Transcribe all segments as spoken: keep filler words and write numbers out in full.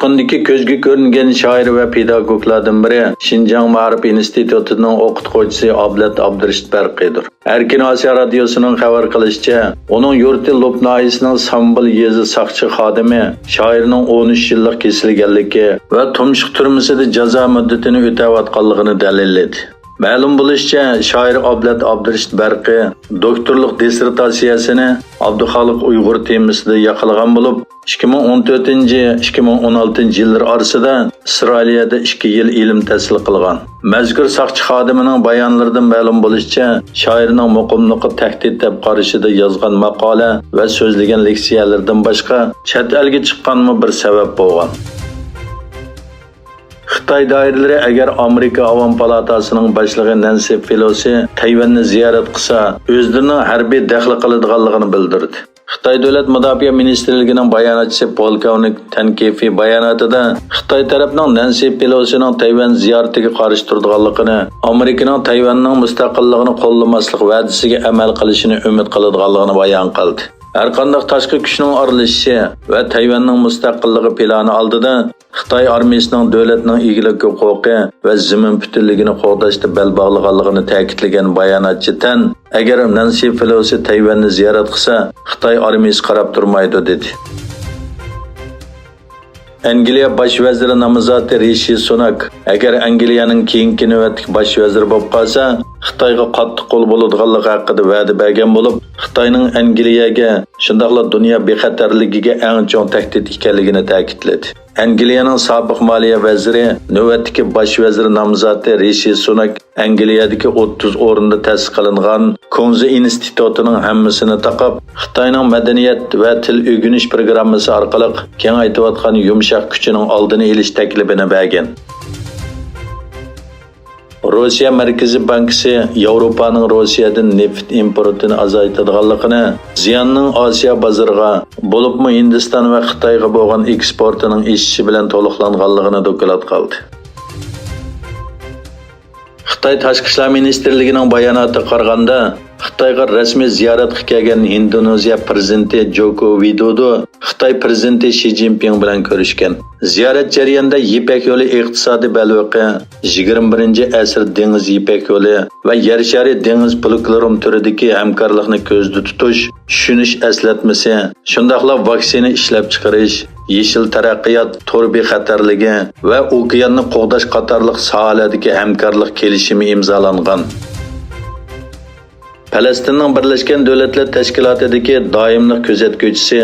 ئۇندىكى كۆزگە كۆرۈنگەن شائىر ۋە پېداگوگلاردىن بىرى شىنجاڭ مائارىپ ئىنستىتۇتىنىڭ ئوقۇتقۇچىسى ئابلەت ئابدۇرېشىت بەرقىيدۇر. ئەركىن ئاسىيا رادىيوسىنىڭ خەۋەر قىلىشىچە، ئۇنىڭ يۇرتى لوپ ناھىيەسىنىڭ سامبىل يېزا ساقچى خادىمى شائىرنىڭ ئون ئۈچ يىللىق كېسىلگەنلىكى ۋە تۇمشۇق تۈرمىسىدە جازا مۇددىتىنى ئۆتەۋاتقانلىقىنى دەلىللىدى. مەلۇم بولۇشىچە، شائىر ئابلەت ئابدۇرېشىت بەرقى دوكتورلۇق دىسسېرتاتسىيەسىنى ئابدۇخالىق ئۇيغۇر تېمىسىدا ياقلىغان بولۇپ، ئىككى مىڭ ئون تۆتىنچى، ئىككى مىڭ ئون ئالتىنچى يىللىرى ئارىسىدا ئىسرائىلىيەدە ئىككى يىل ئىلىم تەھسىل قىلغان. مەزكۇر ساقچى خادىمىنىڭ بايانلىرىدىن مەلۇم بولۇشىچە، شائىرنىڭ مۇقىملىققا تەھدىت دەپ قارىشىدا يازغان ماقالە ۋە سۆزلىگەن لېكسىيەلىرىدىن باشقا، چەت ئەلگە چىققانمۇ بىر سەۋەب بولغان. خىتاي دائىرىلىرى ئەگەر ئامېرىكا ئاۋام پالاتاسىنىڭ باشلىقى نەنسى پېلوسى تەيۋەننى زىيارەت قىلسا، ئۆزلىرىنىڭ ھەربىي دەخلى قىلىدىغانلىقىنى بىلدۈردى. خىتاي دۆلەت مۇداپىئە مىنىستىرلىكىنىڭ باياناتچىسى پولكوۋنىك تەن كېفې باياناتىدا خىتاي تەرەپنىڭ نەنسى پېلوسىنىڭ تەيۋەن زىيارىتىگە قارشى تۇرىدىغانلىقىنى، ئامېرىكىنىڭ تەيۋەننىڭ مۇستەقىللىقىنى قوللىماسلىق ۋەدىسىگە ئەمەل قىلىشىنى ئۈمىد قىلىدىغانلىقىنى بايان قىلدى. ھەرقانداق تاشقى كۈچنىڭ ئارىلىشىشى ۋە تەيۋەننىڭ مۇستەقىللىقى پىلانى ئالدىدا خىتاي ئارمىيىسىنىڭ دۆلەتنىڭ ئىگىلىك ھوقۇقى ۋە زېمىن پۈتۈنلۈكىنى قوغداشتا بەل باغلىغانلىقىنى تەكىتلىگەن باياناتچى تەن، ئەگەر نەنسى پېلوسى تەيۋەننى زىيارەت قىلسا، خىتاي ئارمىيىسى قاراپ تۇرمايدۇ، دېدى. ئەنگلىيە باش ۋەزىرى نامزاتى رىشى سۇناك، ئەگەر ئەنگلىيەنىڭ كېيىنكى نۆۋەتلىك باش ۋەزىرى بولۇپ قالسا، خىتايغا قاتتىق قول بولىدىغانلىقى ھەققىدە ۋەدە بەرگەن بولۇپ، خىتاينىڭ ئەنگلىيەگە، شۇنداقلا دۇنيا بىخەتەرلىكىگە ئەڭ چوڭ تەھدىت ئىكەنلىكىنى تەكىتلىدى. ئەنگلىيەنىڭ سابىق مالىيە ۋەزىرى، نۆۋەتتىكى باش ۋەزىر نامزاتى رىشى سۇناك ئەنگلىيەدىكى ئوتتۇز ئورۇندا تەسىس قىلىنغان كۇڭزى ئىنستىتۇتىنىڭ ھەممىسىنى تاقاپ، خىتاينىڭ مەدەنىيەت ۋە تىل ئۆگىنىش پروگراممىسى ئارقىلىق كېڭەيتىۋاتقان يۇمشاق كۈچىنىڭ ئالدىنى ئېلىش تەكلىپىنى بەرگەن. روسىيە مەركىزىي بانكىسى ياۋروپانىڭ روسىيەدىن نېفىت ئىمپورتىنى ئازايتىدىغانلىقىنى، زىياننىڭ ئاسىيا بازىرىغا، بولۇپمۇ ھىندىستان ۋە خىتايغا بولغان ئېكسپورتىنىڭ ئېشىشى بىلەن تولۇقلانغانلىقىنى دوكلات قىلدى. خىتاي تاشقى ئىشلار مىنىستىرلىكىنىڭ باياناتىغا قارىغاندا، خىتايغا رەسمىي زىيارەتكە كەلگەن ھىندونېزىيە پرېزىدېنتى جوكو ۋىدودو خىتاي پرېزىدېنتى شى جىنپىڭ بىلەن كۆرۈشكەن. زىيارەت جەريانىدا يىپەك يولى ئىقتىسادىي بەلبېقى، يىگىرمە بىرىنچى ئەسىر دېڭىز يىپەك يولى ۋە يەر شارى دېڭىز پولكلورۇم تۈرىدىكى ھەمكارلىقنى كۆزدە تۇتۇش، چۈشىنىش ئەسلەتمىسى، شۇنداقلا ۋاكسىنا ئىشلەپچىقىرىش، يېشىل تەرەققىيات، تور بىخەتەرلىكى ۋە ئوكياننى قوغداش قاتارلىق ساھەلەردىكى ھەمكارلىق كېلىشىمى ئىمزالانغان. پەلەستىننىڭ بىرلەشكەن دۆلەتلەر تەشكىلاتىدىكى دائىملىق كۆزەتكۈچىسى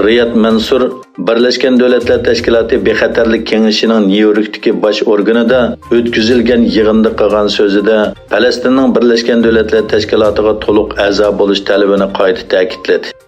رىياد مەنسۇر بىرلەشكەن دۆلەتلەر تەشكىلاتى بىخەتەرلىك كېڭىشىنىڭ نيۇ يوركتىكى باش ئورگىنىدا ئۆتكۈزۈلگەن يىغىندا قىلغان سۆزىدە، پەلەستىننىڭ بىرلەشكەن دۆلەتلەر تەشكىلاتىغا تولۇق ئەزا بولۇش تەلىپىنى قايتا تەكىتلىدى.